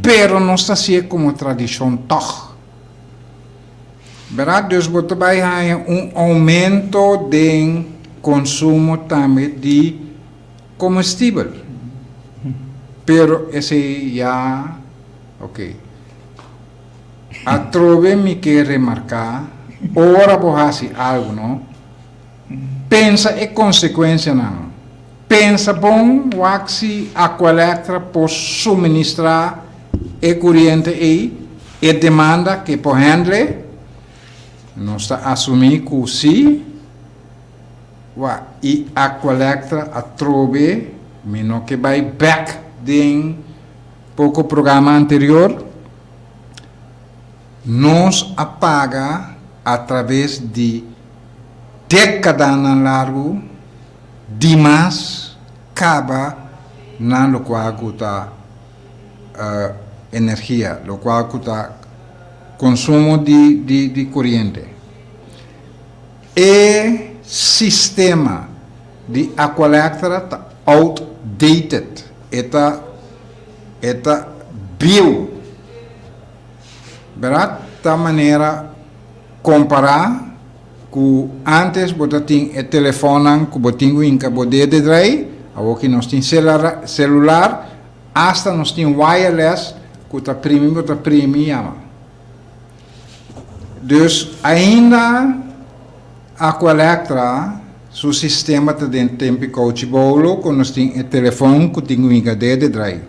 S2: pero nos ta hasié komo tradishon tòg. Bèrdat? Dus bo ta bai haña un oumento den konsumo tambe di Comestibel. Pero esei ya ok. Atrobe mi ke remarca, ora bo haci algo no, pensa e consecuencianan. Pensa bon wak si Aqualectra por suministra e curiente ei, e demanda ke por handle. Nos ta asumi cu si. Wa i Aqualectra atrobe mi no ke bai bek den poko programa anterior. Nos a paga a traves di dekadanan largu dimas kaba na lokual ku ta energia, lokual ku ta konsumo di koriente. E sistema di Aqualectra ta outdated, e ta e ta bieu. Berdad? Ta manera compara cu antes bo ta tin e telefonnan cu bo tin cu hinca bo dede drei, awoki nos tin celular, hasta nos tin wireless cu ta primi bo ta primi yama. Dus ainda Aqualectra su sistema ta den tempi kouchi boulo ku nos tin e telefon ku tin winga dede drai.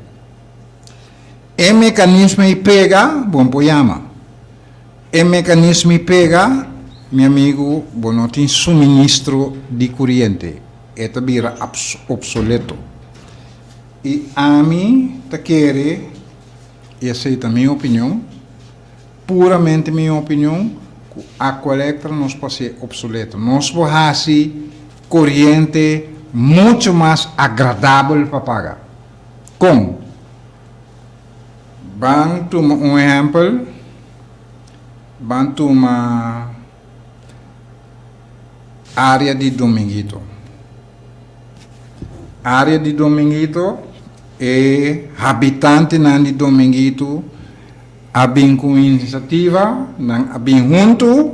S2: E mekanismo ei pega, bon por yama. E mekanismo ei pega, mi amigu, bo no tin suministro di kuriente. E ta bira obsoleto. I ami ta kere. I esei ta mi opinion, puramente mi opinion, ku Aqualectra nos por hasié obsoleto. Nos por hasi koriente mucho mas agradabel pa paga. Kon? Ban tuma un ehèmpel, ban tuma área di Dominguito. Área di Dominguito, E habitantenan di Dominguito a bin ku un inisiativa, nan a bin huntu,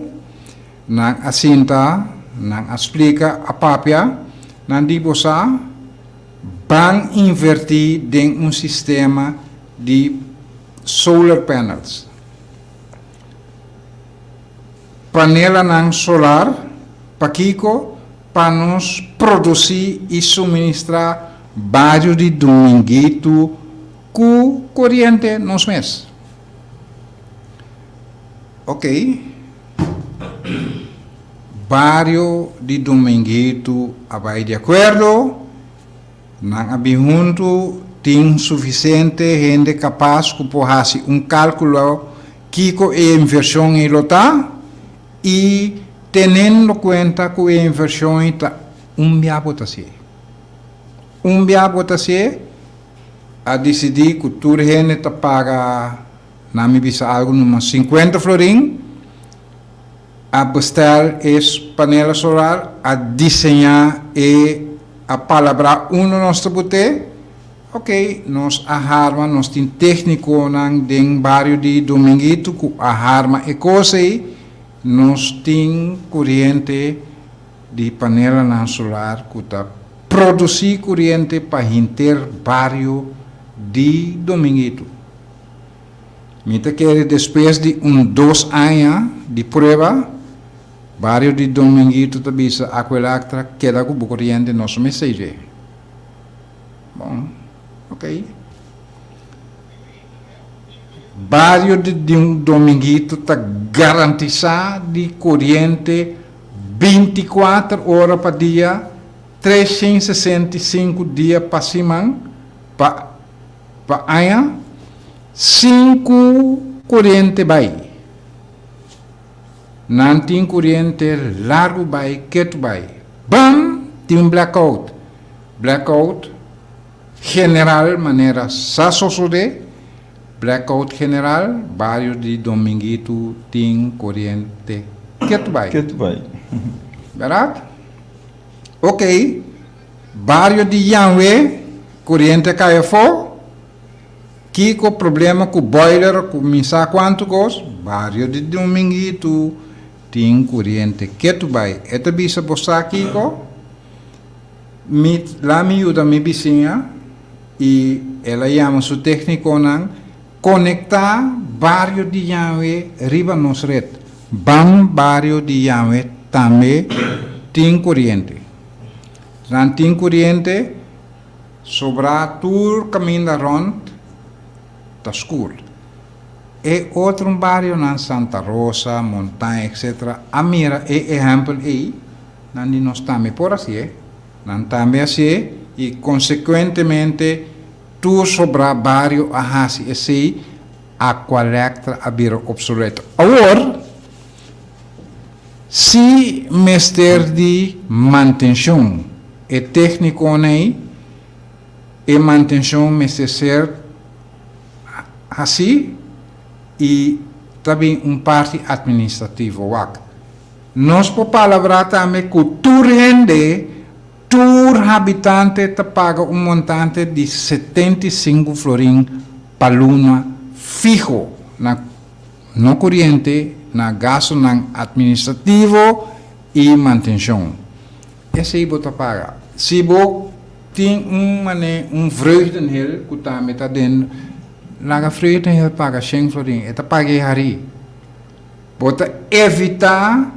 S2: nan a sinta, nan a splika, a papia, nan di bo sa ban invertí den un sistema di solar panels. Panelanan solar, pakiko? Pa nos produsí i suministrá bario di Dominguito ku koriente nos mes. Ok. Bario di Dominguito a bai di akuerdo, nan a bin huntu, tin sufisiente hende kapas ku por hasi un kálkulo kiko e invershon ei lo ta i Tenendo kuenta ku e invershon ei ta un bia bo ta hasié. Un bia bo ta hasié, a disidí ku tur hende ta paga, na mi bisa algu numa 50 florin, a bestel e panela solar, a diseñá e, a palabrá unda nos ta bot'é. Ok, nos a harma, nos tin técniconan den bario di Dominguito ku a harma e kos ei, nos tin koriente di panelanan solar ku ta produsí koriente pa henter bario di Dominguito. Mi ta kere despues di un dos aña di prueba, bario di Dominguito ta bisa Aqualectra keda ku bo koriente, nos no mester dje. Bon, ok. Bario di Dominguito ta garantisá di koriente 24 ora pa dia, 365 dia pa siman, pa pa aña, sin ku koriente bai. Nan tin koriente largu bai, ketu bai. Bam! Tin un blackout. Blackout general manera sa sosodé, blackout general, bario di Dominguito tin koriente ketu bai.
S1: Ketu bai.
S2: Bèrdat? Ok, bario di Janwe koriente a kai afó, kiko problema ku boiler ku mi sa kuantu kos, bario di Dominguito tin koriente ketu bai. E ta bisa bo sa kiko? Mi la mi yuda mi bisiña i el a yama su técniconan konektá bario di Janwe riba nos ret. Ban bario di Janwe tambe tin koriente. Nan tin koriente, sobrá tur kaminda rònt ta skur. E otro barionan Santa Rosa, Montaña etc. A mira e ehèmpel ei. Nan di nos tambe por hasié. Nan tambe hasié i konsekuentemente tur sobrá bario a hasi esei, Aqualectra a bira opsoleto. Awor, si mester di mantenshon, e téknikonan ei, e mantenshon mester ser hasí i ta bin un parti atministrativo wak. Nos por palabrá tambe ku tur hende, tur habitante ta paga un montante di 75 florin pa luna fiho na no koriente, na gastunan atministrativo i mantenshon. Esei bo ta paga. Si bo tin un mane un vreugdenhil ku tambe ta den, laga vreugdenhil paga shen florin, e ta paga e harí. Bo ta evitá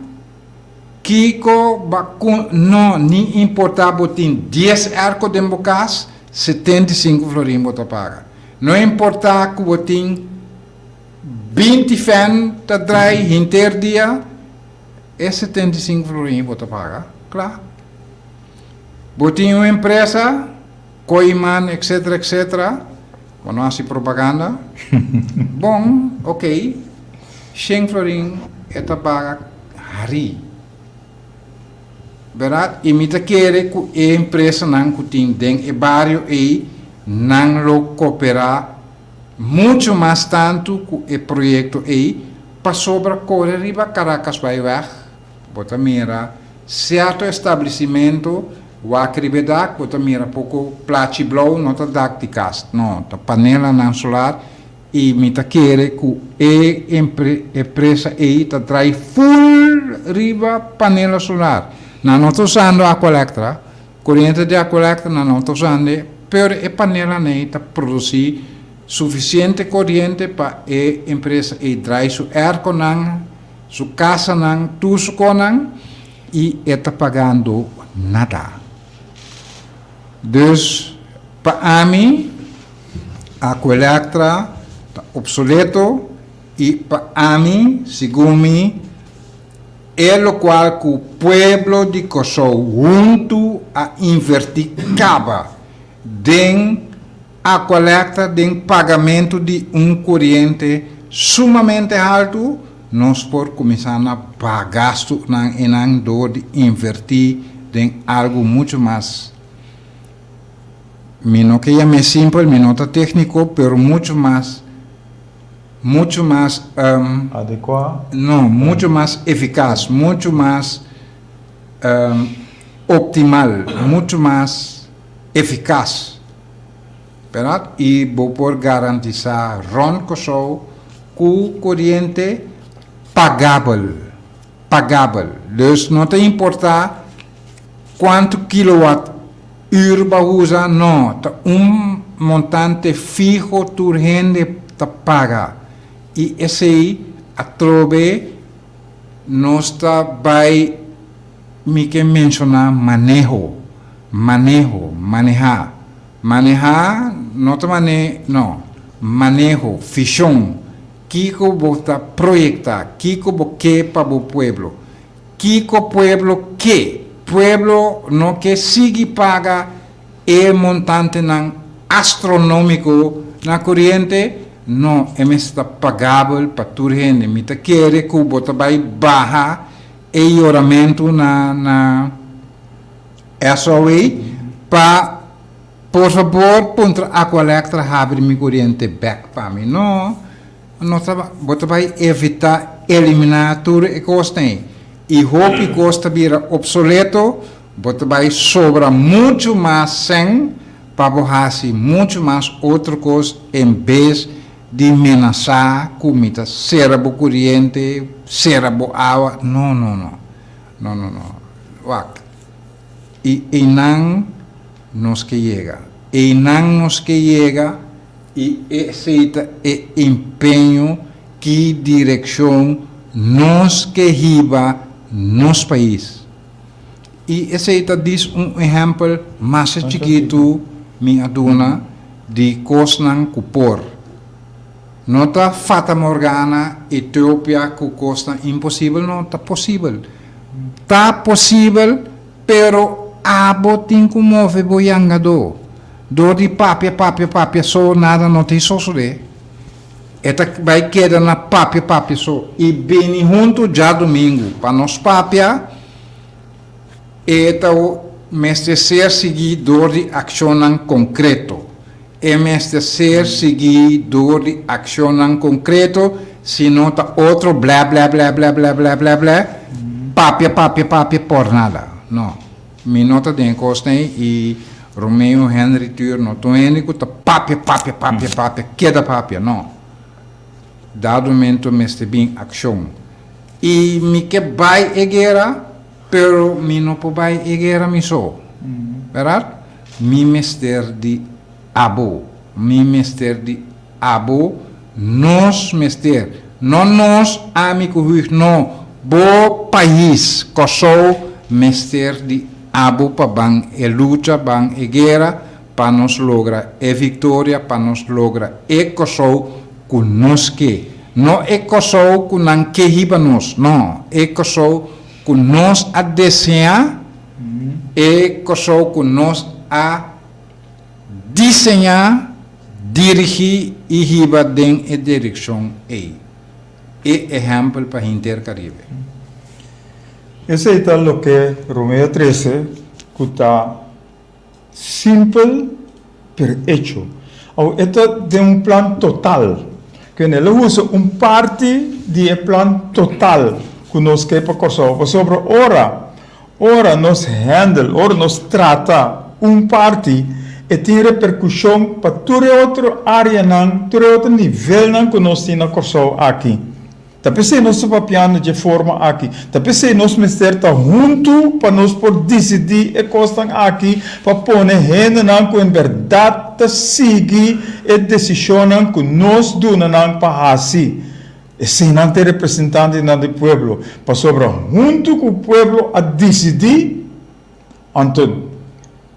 S2: kiko ba ku no ni importá bo tin 10 airco den bo kas, 75 florin bo ta paga. No importá ku bo tin 20 fan ta drai henter dia, e 75 florin bo ta paga, kla. Bo tin un empresa, Kooiman etc etc, bo no hasi propaganda, bon, ok, shen florin e ta paga harí. Bèrdat? I mi ta kere ku e empresanan ku tin den e bario ei, nan lo koperá muchu mas tantu ku e proyekto ei, pasobra kore riba Caracasbaaiweg, Bo ta mira sierto establesimentu wak riba e dak, bo ta mira poko plachi blou, no ta dak di kas, no, ta panelanan solar i mi ta kere ku e empresa ei ta drai ful riba panela solar. Nan no ta usando Aqualectra, koriente di Aqualectra nan no ta usando, pero e panelanan ei ta produsí sufisiente koriente pa e empresa ei drai su airconan. Su kasanan, tur su konan, i e ta pagando nada. Dus, pa ami, Aqualectra ta obsoleto i pa ami, segun mi, e lokual ku pueblo di Kòrsou huntu a invertí kaba den Aqualectra den pagamentu di un koriente sumamente haltu, nos por kuminsá na baha gastunan einan dor di invertí den algu muchu mas. Mi no ke yam'é simpel, mi no ta tékniko, pero muchu mas, muchu mas,
S1: Adekuá?
S2: No, muchu mas efikas, muchu mas optimal, muchu mas efikas, bèrdat? I bo por garantisá rònt Kòrsou ku koriente pagabel, pagabel. Dus no ta importá kuantu kilowatt uur bo a usa, no, ta un montante fiho tur hende ta paga. I esei atrobe nos ta bai, mi ke menshoná maneho, maneho, manehá. Manehá no ta mane, no, maneho, vishon, kiko bo ta proyektá, kiko bo ke pa bo pueblo. Kiko pueblo ke? Pueblo no ke sigui paga e montantenan astronomiko na koriente? No, e mester ta pagabel pa tur hende. Mi ta kere ku bo ta bai baha e yoramentu na na SOE pa por fabor puntra Aqualectra habri mi koriente bek pa mi. No. No ta, bo ta bai evitá eliminá tur e kosnan ei. I hopi kos ta bira opsoleto, bo ta bai sobra muchu mas sèn pa bo hasi muchu mas otro kos en bes di menasá ku mi ta sera bo kuriente, sera bo awa. No, no, no. No, no, no. Wak. I einan nos ke yega. Einan nos ke yega. I esei ta e empeño ki direkshon nos ke hiba nos pais. I esei ta dis un ehèmpel masha chikitu mi a duna di kosnan ku por. No ta Fata Morgana, Etiopia ku kosnan imposibel, no, ta posibel. Ta posibel, pero abo tin ku move bo yangadó. Dor di papia, papia, papia so nada no tin sosodé. E ta bai keda na papia, papia so. I bini huntu djadumingu pa nos papia, e ta mester ser sigui dor di akshonnan konkreto. E mester ser sigui dor di akshonnan konkreto, si no ta otro blè, blè, blè, blè, blè, blè, blè, blè, papia, papia, papia por nada. No. Mi no ta den e kosnan ei i Romeo Henry Tuur no ta un hende ku ta papia, papia, papia, papia, keda papia, no. Dado momento mester bin akshon. I mi ke bai e guera, pero mi no por bai e guera mi so, bèrdat? Mi mester di abo, mi mester di abo, nos mester, no nos, ami ku Huig, no, bo pais, Kòrsou, mester di abo pa ban e lucha, ban e guera, pa nos logra e viktoria, pa nos logra e Kòrsou ku nos ke. No e Kòrsou ku nan ke hiba nos, no, e Kòrsou ku nos a deseá, e Kòrsou ku nos a Diseñá, dirigí i hiba den e direkshon ei. E ehèmpel pa hinter Karibe.
S1: Esei ta loke Romeo a trese ku ta simpel pero echo. Awor e ta den un plan total. Kende el a usa un parti di e plan total ku nos ke pa Kòrsou. Pasobra ora Ora nos handle, ora nos trata un parti, e tin repercusion pa tur e otro areanan, tur e otro nivelnan cu nos tin na Corsou aki. Ta p'esey nos ta papiando dje forma aki. Ta p'esey nos mester ta huntu pa nos por dicidi e cosnan aki, pa pone hendenan cu en berdad ta sigui e decisionnan cu nos duna nan pa haci. Eseinan ta e representantenan di pueblo, pasobra huntu ku pueblo a disidí, anto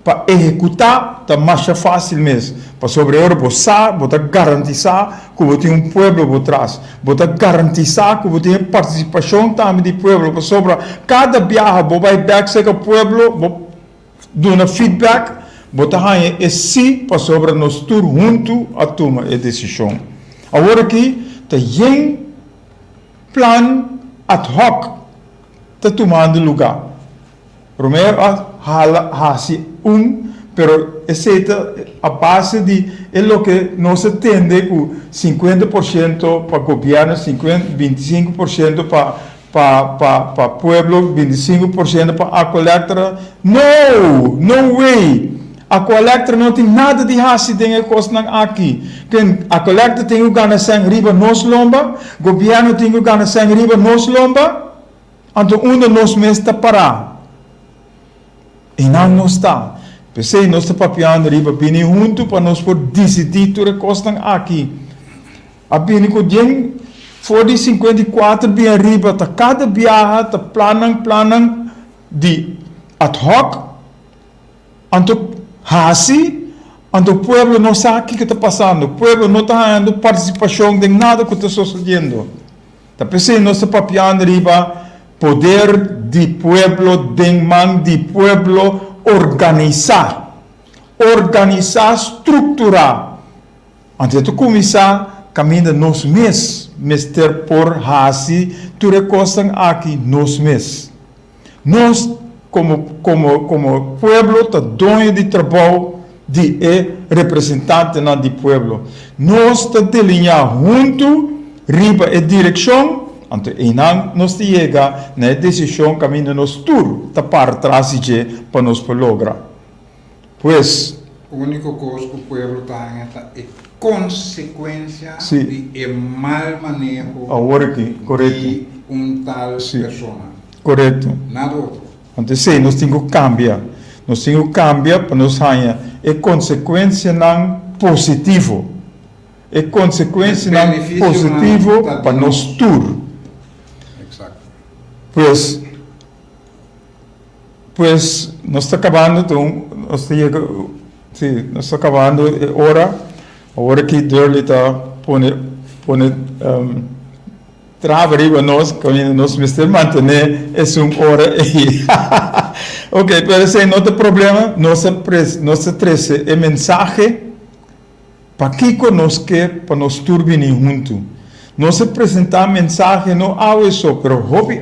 S1: pa ehekutá ta masha fásil mes, pasobra e ora bo sa, bo ta garantisá ku bo tin un pueblo bo tras, bo ta garantisá ku bo tin e partisipashon tambe di pueblo, pasobra kada biaha bo bai bèk serka pueblo, bo duna feedback, bo ta haña e sí pasobra nos tur huntu a tuma e desishon. Awor aki ta yen plan ad hoc ta tumando lugá. Romero a hala hasi un, Pero esei ta a base di e loke nos a tende ku 50% pa gobièrnu, 25% pa pueblo, 25% pa Aqualectra. No! No way! Aqualectra no tin nada di hasi den e kosnan aki. Ken Aqualectra tin ku gana sèn riba nos lomba? Gobièrnu tin ku gana sèn riba nos lomba? Anto unda nos mes ta pará? Einan nos ta. P'esei nos ta papiando riba bini huntu pa nos por disidí tur e kosnan aki. A bini ku djen for di 54 bin ariba ta kada biaha ta plannan plannan di ad hoc anto hasi anto pueblo no sa kiko ta pasando. Pueblo no ta hañando partisipashon den nada ku ta sosodiendo. Ta p'esei nos ta papiando riba poder di pueblo den man di pueblo organisá. Organisá, strukturá. Anto e ta kuminsá kaminda nos mes mester por hasi tur e kosnan aki nos mes. Nos komo komo komo pueblo ta doño di trabou di e representantenan di pueblo. Nos ta deliñá huntu riba e direkshon, anto einan nos ta yega na e desishon kaminda nos tur ta para tras di dje pa nos por logra. Pues.
S2: Úniko kos ku pueblo ta haña ta e konsekuensia di e mal maneho di un tal persona.
S1: Korekto.
S2: Nada otro.
S1: Anto esei nos tin ku kambia. Nos tin ku kambia pa nos haña e konsekuensianan positivo. E konsekuensianan positivo pa nos tur. Pues. Pues nos ta kabando ta un nos ta yega si nos ta kabando e ora awor aki Durley ta pone pone traba riba nos kaminda nos mester mantene esun ora ei ok pero esei no ta problema nos a nos a trese e mensahe. Pakiko nos ke pa nos tur bini huntu? Nos a presentá mensahe no awe so, pero hopi,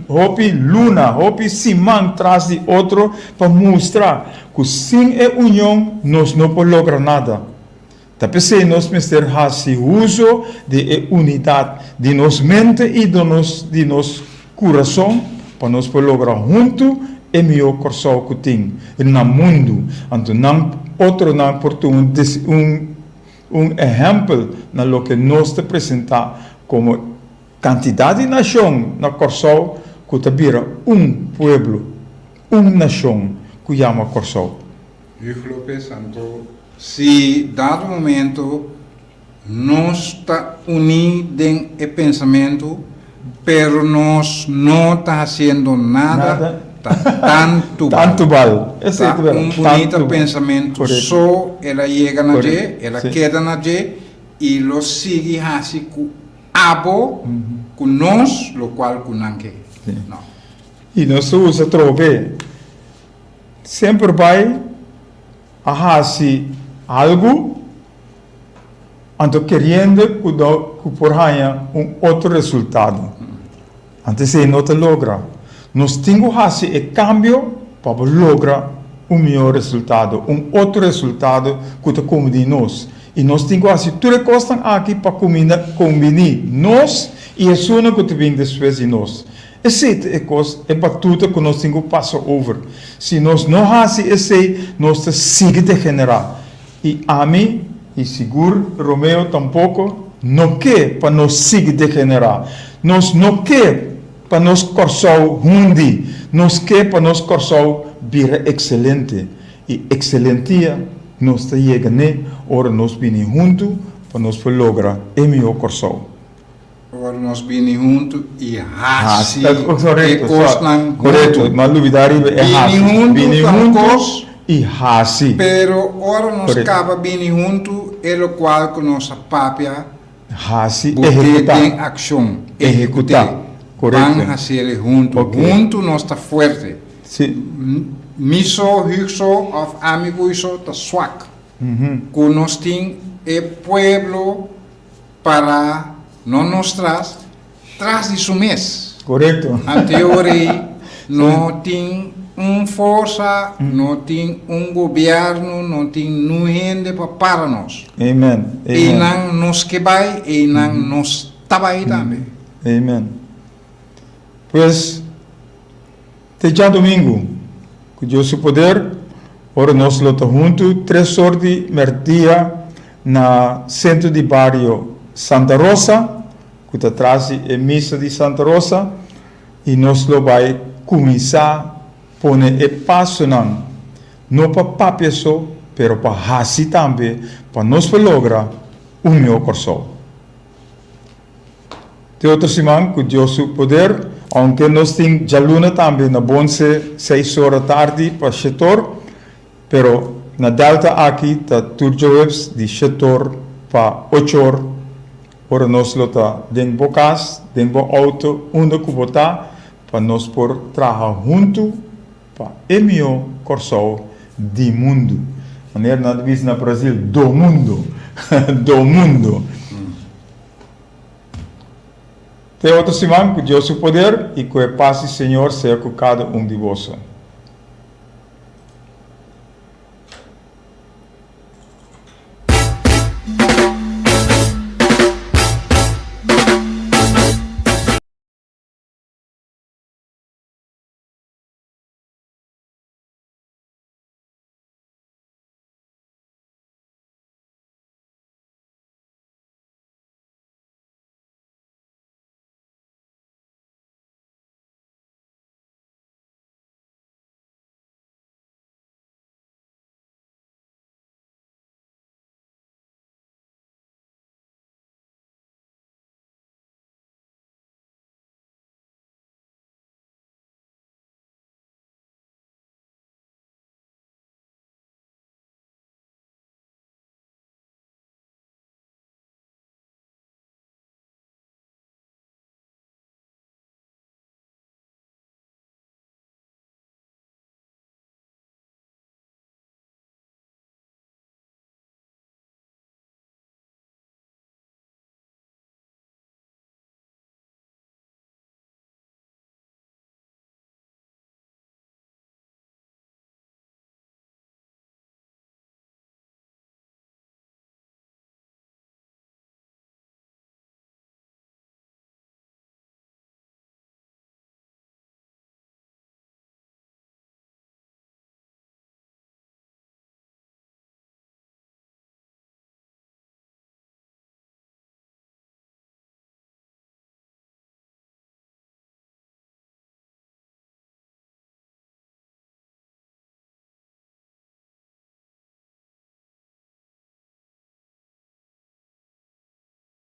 S1: hopi luna, hopi siman tras di otro pa mustra ku sin e union nos no por logra nada. Ta p'esei nos mester hasi uso di e unidat di nos mente i di nos kurason pa nos por logra huntu e mihó Kòrsou ku tin na mundu. Anto nan otronan por tuma un un ehèmpel na loke nos ta presentá komo kantidat di nashon na Kòrsou ku ta bira un pueblo, un nashon ku yama Kòrsou.
S2: Hugo Lopez, Anto si dado momento Nos ta uní den e pensamentu, pero nos no ta hasiendo nada, ta tantu bal.
S1: Tantu bal.
S2: Ta un bunita pensamentu so el a yega na dje, el a keda na dje i lo sigui hasi ku abo, ku nos, lokual ku nan ke. No.
S1: I nos ta usa trobe. Semper bai a hasi algu. Anto keriendo ku no ku por haña un otro resultado. Anto esei no ta logra. Nos tin ku hasi e kambio pa bo logra un mihó resultado, un otro resultado ku ta kumbiní nos. I nos tin ku hasi tur e kosnan aki pa kuminda kombiní nos i esunnan ku ta bin despues di nos. Esei ta e kos, e batuta ku nos tin ku pasa over. Si nos no hasi esei, nos ta sigui degenerá. I ami, i sigur Romeo tampoko, no ke pa nos sigui degenerá. Nos no ke pa nos Kòrsou hundi, nos ke pa nos Kòrsou bira ekselente. I ekselentia nos ta yega n'e ora nos bini huntu pa nos por logra e mihó Kòrsou.
S2: Ora nos bini huntu i hasi e kosnan huntu.
S1: Korekto, m'a lubidá riba e hasi.
S2: Bini huntu
S1: Bini
S2: ta un
S1: huntu
S2: kos.
S1: i hasi.
S2: Pero ora nos
S1: Korekto.
S2: kaba bini huntu, e lokual ku nos a papia,
S1: Hasi,
S2: bot'é
S1: ehekutá.
S2: den akshon.
S1: Ehekutá,
S2: Ehekut'é.
S1: korekto.
S2: Ban hasiel e huntu.
S1: Oké.
S2: Huntu nos ta fuerte.
S1: Si.
S2: Mi so, Huug so òf ami ku so ta swak. Ku nos tin e pueblo. Para no nos tras, tras di su mes.
S1: Korekto.
S2: Anteori No tin un forsa, no tin un gobièrnu, no tin niun hende pa para nos.
S1: Amen. Amen.
S2: Einan nos ke bai, einan nos ta bai tambe.
S1: Amen. Pues, te djadumingu, ku Dios su poder, ora nos lo ta huntu tres or di mèrdia na Sentro di Bario Santa Rosa, ku ta tras di e misa di Santa Rosa, i nos lo bai kuminsá pone e pasonan, no pa papia so, pero pa hasi tambe, pa nos por logra un mihó Kòrsou. Te otro siman, ku Dios su poder, ounke nos tin djaluna tambe na Bonse seis ora tardi pa shetor, pero na Delta aki ta tur djoweps di shetor pa ochor, ora nos lo ta den bo kas, den bo outo, unda ku bo ta, pa nos por traha huntu pa e mihó Kòrsou di mundu. Manera nan ta bisa na Brazil, do mundo, do mundo. Te otro siman, ku Dios su poder i ku e pas di Señor sea ku kada un di boso.